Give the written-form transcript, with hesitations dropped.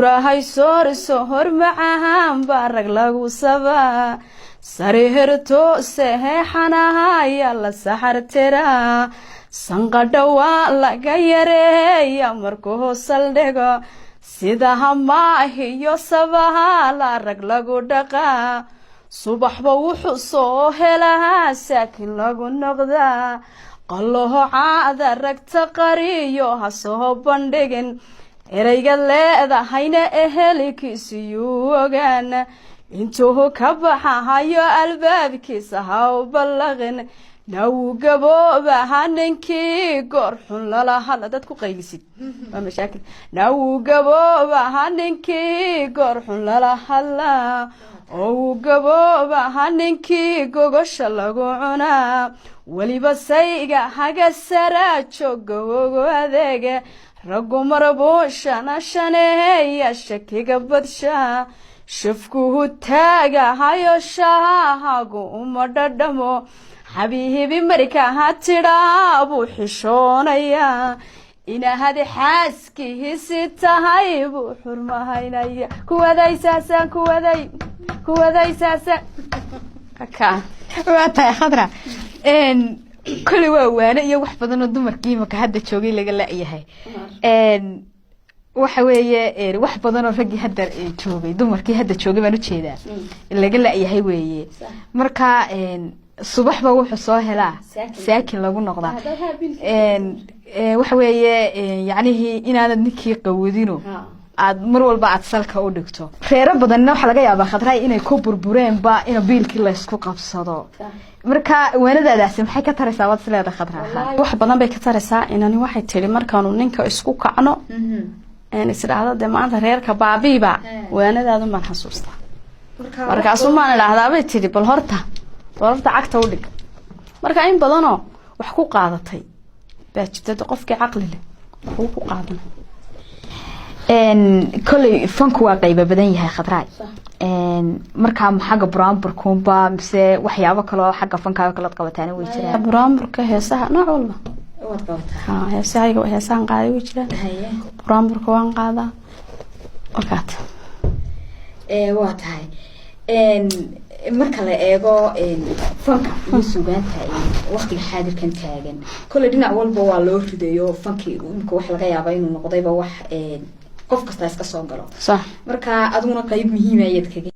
Urahay soorso hormacahaan baa rag lagu sabaa, sariirto seexanahaya la saxartiraa, sanqadha waa laga yareeya markuu saldhigo, sida hamaahiyo sabaha la rag lagu dhaqaa, subaxba wuxuu soo helaa saakin lagu noqdaa, qalaho caada ragta qariyo ha soo bandhigin, ereyga leedahayna ehelikiisiyuu ogaan, intuu ka baxahayo albaabkiisa ha u ballaqin, nawuu gaboobaha ninkii goor xun lala hadla. Dad ku qaylisid waa mashaakil. Nawuu gaboobaha ninkii goor xun lala hadlaa, oo wuu gaboobaha ninkii gogosha lagu cunaa, weliba sayga haga saraa jooga ogo adeega, raggu marbuushana shaneeya shakiga badshaa, shafkuhu taagahayo shaahagu uma dhadhamo, xabiibi markaha tidhaa buu xishoonayaa, inahadi xaaskihiisi tahay buu xurmahaynaya. Kuwaday saasaan, kuwaday, kuwaday saasaan. Waa tahay, Khadra. Kolley waa waane iyo wax badan oo dumarkii imaka hadda joogay laga la-yahay. Waxa weeye wax badan oo raggii hadda joogay, dumarkii hadda joogay baan ujeedaa, laga la-yahay weeye. Marka subaxba wuxuu soo helaa saakin lagu noqdaa. Waxa weeye yacnihii inaanad ninkii qawadino, aad mar walba aad salka u dhigto. Reero badanna waxaa laga yaabaa, Khadra, inay ku burbureenba in biilkii laysku qabsado. Marka waanadaadaasi maxay ka taraysaa waad isleedahay, Khadra? Wax badan bay ka taraysaa. Inani waxay tihi markaanu ninka isku kacno isdhaahdo dee maanta reerka baabiiba, waanadaadu maan xasuustaa, markaasuu maan idhaahdaabay tidhi, bal horta cagta u dhig. Marka in badanoo wax ku qaadatay baa jirta de, qofkii caqli leh waxbuu ku qaadanay. Kolley fanku waa qaybo badan yahay, Khadraay. Markaa xagga buraanburkuunba mise waxyaabo kaloo xagga fankaaga kalood qabataana way jiraan? Buraanburka, heesaha nooc walba. Waad qabataa? Ha, heesahayga, heesahan qaaday way jiraan, buraanburka waan qaadaa wakaat. Waa tahay. Marka la eego fanka iyo sugaanta waktiga xaadirkan taagan, kolley dhinac walba waa loo ridayo fankii. Imika waxa laga yaabaa inuu noqdayba wax qof kasta iska soo galo. Marka adiguna qayb muhiima ayaad kaga